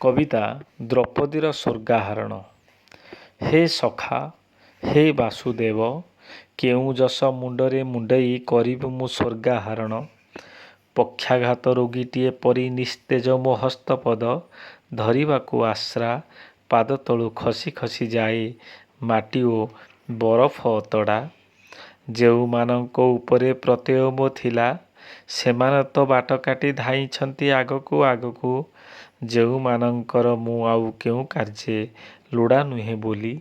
କବିତା ଦ୍ରୌପଦୀର ସ୍ୱର୍ଗାହରଣ। ହେ ସଖା, ହେ ବାସୁଦେବ, କେଉଁ ଯଶ ମୁଣ୍ଡରେ ମୁଣ୍ଡେଇ କରିବି ମୁଁ ସ୍ୱର୍ଗାହରଣ? ପକ୍ଷାଘାତ ରୋଗୀଟିଏ ପରି ନିସ୍ତେଜ ମୋ ହସ୍ତପଦ, ଧରିବାକୁ ଆଶ୍ରା, ପାଦତଳୁ ଖସି ଖସି ଯାଏ ମାଟି ଓ ବରଫ ଅତଡ଼ା। ଯେଉଁମାନଙ୍କ ଉପରେ ପ୍ରତ୍ୟୟ ମୋ ଥିଲା, ସେମାନେ ତ ବାଟ କାଟି ଧାଇଁଛନ୍ତି ଆଗକୁ ଆଗକୁ। ଯେଉଁମାନଙ୍କର ମୁଁ ଆଉ କେଉଁ କାର୍ଯ୍ୟେ ଲୋଡ଼ା ନୁହେଁ ବୋଲି,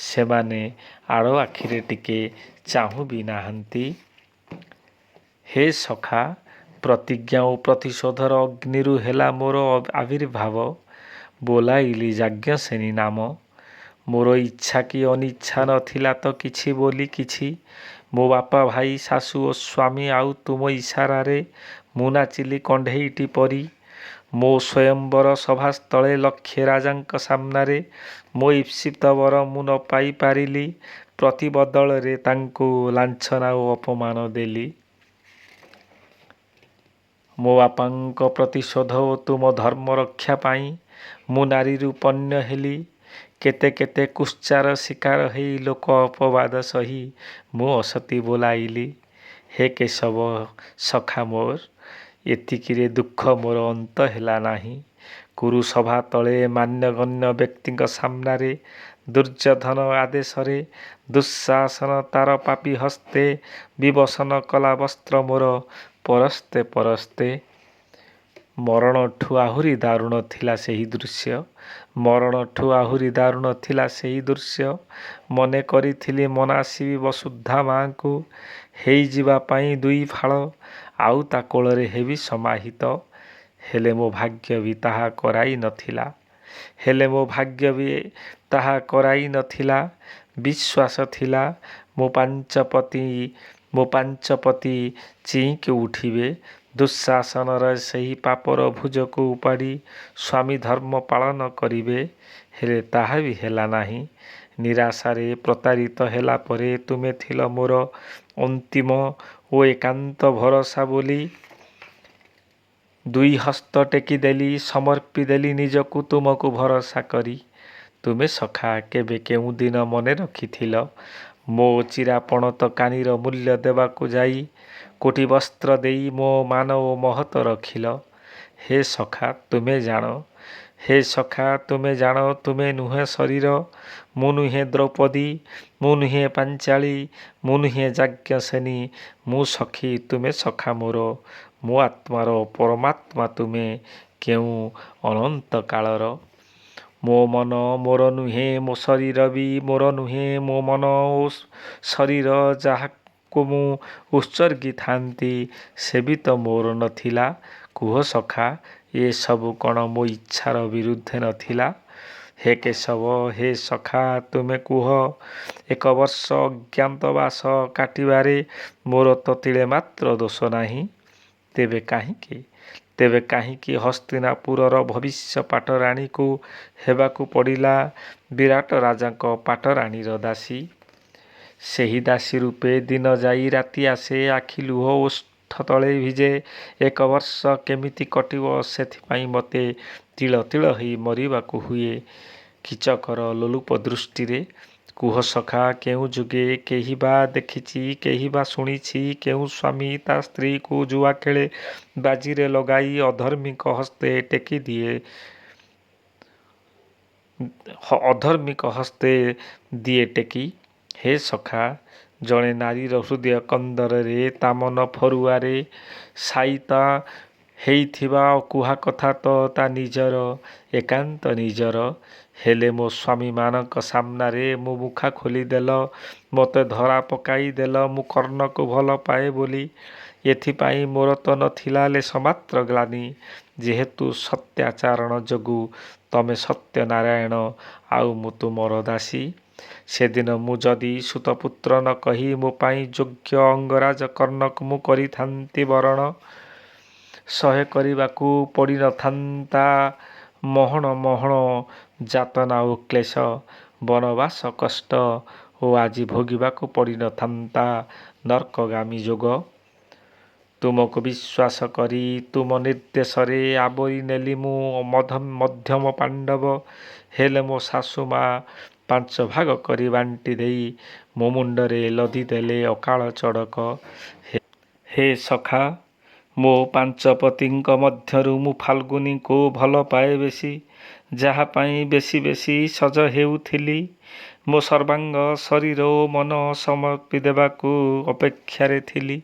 ସେମାନେ ଆଡ଼ ଆଖିରେ ଟିକେ ଚାହୁଁ ବି ନାହାନ୍ତି। ହେ ସଖା, ପ୍ରତିଜ୍ଞା ଓ ପ୍ରତିଶୋଧର ଅଗ୍ନିରୁ ହେଲା ମୋର ଆବିର୍ଭାବ, ବୋଲାଇଲି ଯାଜ୍ଞସେନୀ ନାମ। ମୋର ଇଚ୍ଛା କି ଅନିଚ୍ଛା ନଥିଲା ତ କିଛି ବୋଲି କିଛି। ମୋ ବାପା, ଭାଇ, ଶାଶୁ ଓ ସ୍ୱାମୀ ଆଉ ତୁମ ଇସାରାରେ ମୁଁ ନାଚିଲି କଣ୍ଢେଇଟି ପରି। ମୋ ସ୍ୱୟଂମ୍ବର ସଭାସ୍ଥଳେ ଲକ୍ଷେ ରାଜାଙ୍କ ସାମ୍ନାରେ ମୋ ଈପ୍ସିତ ବର ମୁଁ ନ ପାଇ ପାରିଲି, ପ୍ରତିବଦଳରେ ତାଙ୍କୁ ଲାଞ୍ଛନା ଓ ଅପମାନ ଦେଲି। ମୋ ବାପାଙ୍କ ପ୍ରତିଶୋଧ ଓ ତୁମ ଧର୍ମରକ୍ଷା ପାଇଁ ମୁଁ ନାରୀରୁ ପଣ୍ୟ ହେଲି। କେତେ କେତେ କୁତ୍ସାର ଶିକାର ହେଇ ଲୋକ ଅପବାଦ ସହି ମୁଁ ଅସତୀ ବୋଲାଇଲି। ହେ କେଶବ, ସଖା ମୋର, ଏତିକିରେ ଦୁଃଖ ମୋର ଅନ୍ତ ହେଲା ନାହିଁ। କୁରୁସଭା ତଳେ ମାନ୍ୟଗଣ୍ୟ ବ୍ୟକ୍ତିଙ୍କ ସାମ୍ନାରେ ଦୁର୍ଯ୍ୟୋଧନ ଆଦେଶରେ ଦୁଃଶାସନ ତାର ପାପୀ ହସ୍ତେ ବିବସନ କଲା ବସ୍ତ୍ର ମୋର ପରସ୍ତେ ପରସ୍ତେ। ମରଣଠୁ ଆହୁରି ଦାରୁଣ ଥିଲା ସେହି ଦୃଶ୍ୟ, ମରଣଠୁ ଆହୁରି ଦାରୁଣ ଥିଲା ସେହି ଦୃଶ୍ୟ। ମନେ କରିଥିଲି ମନାସିବି ବସୁଧା ମାଙ୍କୁ, ହେଇଯିବା ପାଇଁ ଦୁଇ ଫାଳ, ଆଉ ତା କୋଳରେ ହେବି ସମାହିତ। ହେଲେ ମୋ ଭାଗ୍ୟ ବି ତାହା କରାଇ ନଥିଲା, ହେଲେ ମୋ ଭାଗ୍ୟ ବି ତାହା କରାଇ ନଥିଲା। ବିଶ୍ୱାସ ଥିଲା ମୋ ପାଞ୍ଚ ପତି ମୋ ପାଞ୍ଚ ପତି ଚିଇଁକି ଉଠିବେ, ଦୁଃଶାସନର ସେହି ପାପର ଭୁଜକୁ ଉପାଡ଼ି ସ୍ୱାମୀ ଧର୍ମ ପାଳନ କରିବେ। ହେଲେ ତାହା ବି ହେଲା ନାହିଁ। ନିରାଶାରେ ପ୍ରତାରିତ ହେଲା ପରେ ତୁମେ ଥିଲ ମୋର ଅନ୍ତିମ ଓ ଏକାନ୍ତ ଭରସା ବୋଲି ଦୁଇ ହସ୍ତ ଟେକିଦେଲି, ସମର୍ପି ଦେଲି ନିଜକୁ ତୁମକୁ ଭରସା କରି। ତୁମେ ସଖା, କେବେ କେଉଁଦିନ ମନେ ରଖିଥିଲ? ମୋ ଚିରା ପଣତ କାନିର ମୂଲ୍ୟ ଦେବାକୁ ଯାଇ କୋଟି ବସ୍ତ୍ର ଦେଇ ମୋ ମାନ ଓ ମହତ ରଖିଲ। ହେ ସଖା, ତୁମେ ଜାଣ, ହେ ସଖା, ତୁମେ ଜାଣ, ତୁମେ ନୁହେଁ ଶରୀର, ମୁଁ ନୁହେଁ ଦ୍ରୌପଦୀ, ମୁଁ ନୁହେଁ ପାଞ୍ଚାଳୀ, ମୁଁ ନୁହେଁ ଯାଜ୍ଞସେନୀ। ମୁଁ ସଖୀ, ତୁମେ ସଖା ମୋର, ମୋ ଆତ୍ମାର ପରମାତ୍ମା ତୁମେ କେଉଁ ଅନନ୍ତ କାଳର। ମୋ ମନ ମୋର ନୁହେଁ, ମୋ ଶରୀର ବି ମୋର ନୁହେଁ। ମୋ ମନ ଓ ଶରୀର ଯାହାକୁ ମୁଁ ଉତ୍ସର୍ଗିଥାନ୍ତି, ସେ ବି ତ ମୋର ନଥିଲା। କୁହ ସଖା, ଏସବୁ କ'ଣ ମୋ ଇଚ୍ଛାର ବିରୁଦ୍ଧେ ନଥିଲା? ହେ କେଶବ, ହେ ସଖା, ତୁମେ କୁହ, ଏକ ବର୍ଷ ଅଜ୍ଞାତବାସ କାଟିବାରେ ମୋର ତ ତିଳେ ମାତ୍ର ଦୋଷ ନାହିଁ। ତେବେ କାହିଁକି, ତେବେ କାହିଁକି ହସ୍ତିନାପୁରର ଭବିଷ୍ୟ ପାଟରାଣୀକୁ ହେବାକୁ ପଡ଼ିଲା ବିରାଟ ରାଜାଙ୍କ ପାଟରାଣୀର ଦାସୀ? ସେହି ଦାସୀ ରୂପେ ଦିନ ଯାଇ ରାତି ଆସେ, ଆଖି ଲୁହ ଓଷ୍ଠ ତଳେ ଭିଜେ। ଏକ ବର୍ଷ କେମିତି କଟିବ ସେଥିପାଇଁ ମୋତେ ତିଳ ତିଳ ହେଇ ମରିବାକୁ ହୁଏ କୀଚକର ଲୋଲୁପ ଦୃଷ୍ଟିରେ। କୁହ ସଖା, କେଉଁ ଯୁଗେ କେହି ବା ଦେଖିଛି, କେହି ବା ଶୁଣିଛି, କେଉଁ ସ୍ୱାମୀ ତା ସ୍ତ୍ରୀକୁ ଜୁଆ ଖେଳେ ବାଜିରେ ଲଗାଇ ଅଧର୍ମୀଙ୍କ ହସ୍ତେ ଟେକି ଦିଏ, ଅଧର୍ମୀଙ୍କ ହସ୍ତେ ଦିଏ ଟେକି? ହେ ସଖା, ଜଣେ ନାରୀର ହୃଦୟ କନ୍ଦରରେ ତା ମନ ଫରୁଆରେ ସାଇତା ହେଇଥିବା ଅକୁହା କଥା ତ ତା ନିଜର, ଏକାନ୍ତ ନିଜର। ହେଲେ ମୋ ସ୍ୱାମୀମାନଙ୍କ ସାମ୍ନାରେ ମୋ ମୁଖା ଖୋଲିଦେଲ, ମୋତେ ଧରା ପକାଇ ଦେଲ ମୁଁ କର୍ଣ୍ଣକୁ ଭଲ ପାଏ ବୋଲି। ଏଥିପାଇଁ ମୋର ତ ନଥିଲା ଲେଶମାତ୍ର ଗ୍ଳାନି, ଯେହେତୁ ସତ୍ୟାଚରଣ ଯୋଗୁ ତମେ ସତ୍ୟନାରାୟଣ ଆଉ ମୁଁ ତୁମର ଦାସୀ। ସେଦିନ ମୁଁ ଯଦି ସୂତପୁତ୍ର ନ କହି ମୋ ପାଇଁ ଯୋଗ୍ୟ ଅଙ୍ଗରାଜ କର୍ଣ୍ଣକୁ ମୁଁ କରିଥାନ୍ତି ବରଣ, ସହ୍ୟ କରିବାକୁ ପଡ଼ିନଥାନ୍ତା ମହଣ ମହଣ ଯାତନା ଓ କ୍ଲେଶ, ବନବାସ କଷ୍ଟ ଓ ଆଜି ଭୋଗିବାକୁ ପଡ଼ିନଥାନ୍ତା ନର୍କଗାମୀ ଯୋଗ। ତୁମକୁ ବିଶ୍ୱାସ କରି ତୁମ ନିର୍ଦ୍ଦେଶରେ ଆବୋରି ନେଲି ମୁଁ ମଧ୍ୟମ ପାଣ୍ଡବ। ହେଲେ ମୋ ଶାଶୁ ମା ପାଞ୍ଚଭାଗ କରି ବାଣ୍ଟି ଦେଇ ମୋ ମୁଣ୍ଡରେ ଲଦି ଦେଲେ ଅକାଳ ଚଡ଼କ। ହେ ସଖା! ମୋ ପାଞ୍ଚ ପତିଙ୍କ ମଧ୍ୟରୁ ମୁଁ ଫାଲ୍ଗୁନୀଙ୍କୁ ଭଲପାଏ ବେଶୀ। ଯାହା ପାଇଁ ବେଶୀ ବେଶୀ ସଜ ହେଉଥିଲି। ମୋ ସର୍ବାଙ୍ଗ ଶରୀର ଓ ମନ ସମର୍ପି ଦେବାକୁ ଅପେକ୍ଷାରେ ଥିଲି।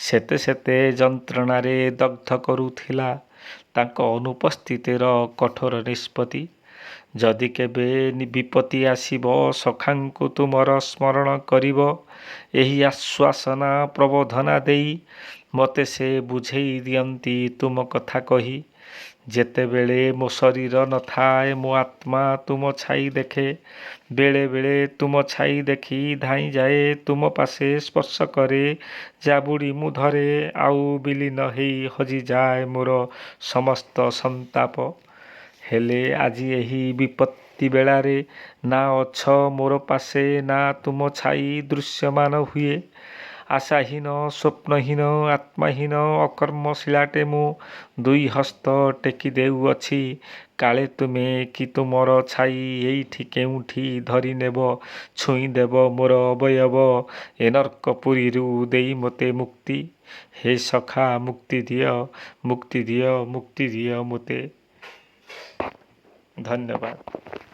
ସେତେ ସେତେ ଯନ୍ତ୍ରଣାରେ ଦଗ୍ଧ କରୁଥିଲା ତାଙ୍କ ଅନୁପସ୍ଥିତିର କଠୋର ନିଷ୍ପତ୍ତି। ଯଦି କେବେ ବିପତ୍ତି ଆସିବ ସଖାଙ୍କୁ ତୁମର ସ୍ମରଣ କରିବ, ଏହି ଆଶ୍ୱାସନା ପ୍ରବୋଧନା ଦେଇ ମୋତେ ସେ ବୁଝେଇ ଦିଅନ୍ତି ତୁମ କଥା କହି। ଯେତେବେଳେ ମୋ ଶରୀର ନ ଥାଏ ମୋ ଆତ୍ମା ତୁମ ଛାଇ ଦେଖେ। ବେଳେ ବେଳେ ତୁମ ଛାଇ ଦେଖି ଧାଇଁଯାଏ ତୁମ ପାଶେ, ସ୍ପର୍ଶ କରେ, ଜାବୁଡ଼ି ମୁଁ ଧରେ, ଆଉ ବିଲୀନ ହେଇ ହଜିଯାଏ ମୋର ସମସ୍ତ ସନ୍ତାପ। ହେଲେ ଆଜି ଏହି ବିପତ୍ତି ବେଳାରେ ନା ଅଛ ମୋର ପାଶେ, ନା ତୁମ ଛାଇ ଦୃଶ୍ୟମାନ ହୁଏ। ଆଶାହୀନ, ସ୍ୱପ୍ନହୀନ, ଆତ୍ମାହୀନ ଅକର୍ମ ଶିଳାଟେ ମୁଁ ଦୁଇହସ୍ତ ଟେକି ଦେଉଅଛି, କାଳେ ତୁମେ କି ତୁମର ଛାଇ ଏଇଠି କେଉଁଠି ଧରିନେବ, ଛୁଇଁଦେବ ମୋର ଅବୟବ, ଏ ନର୍କପୁରୀରୁ ଦେଇ ମୋତେ ମୁକ୍ତି। ହେ ସଖା, ମୁକ୍ତି ଦିଅ, ମୁକ୍ତି ଦିଅ, ମୁକ୍ତି ଦିଅ ମୋତେ। ଧନ୍ୟବାଦ।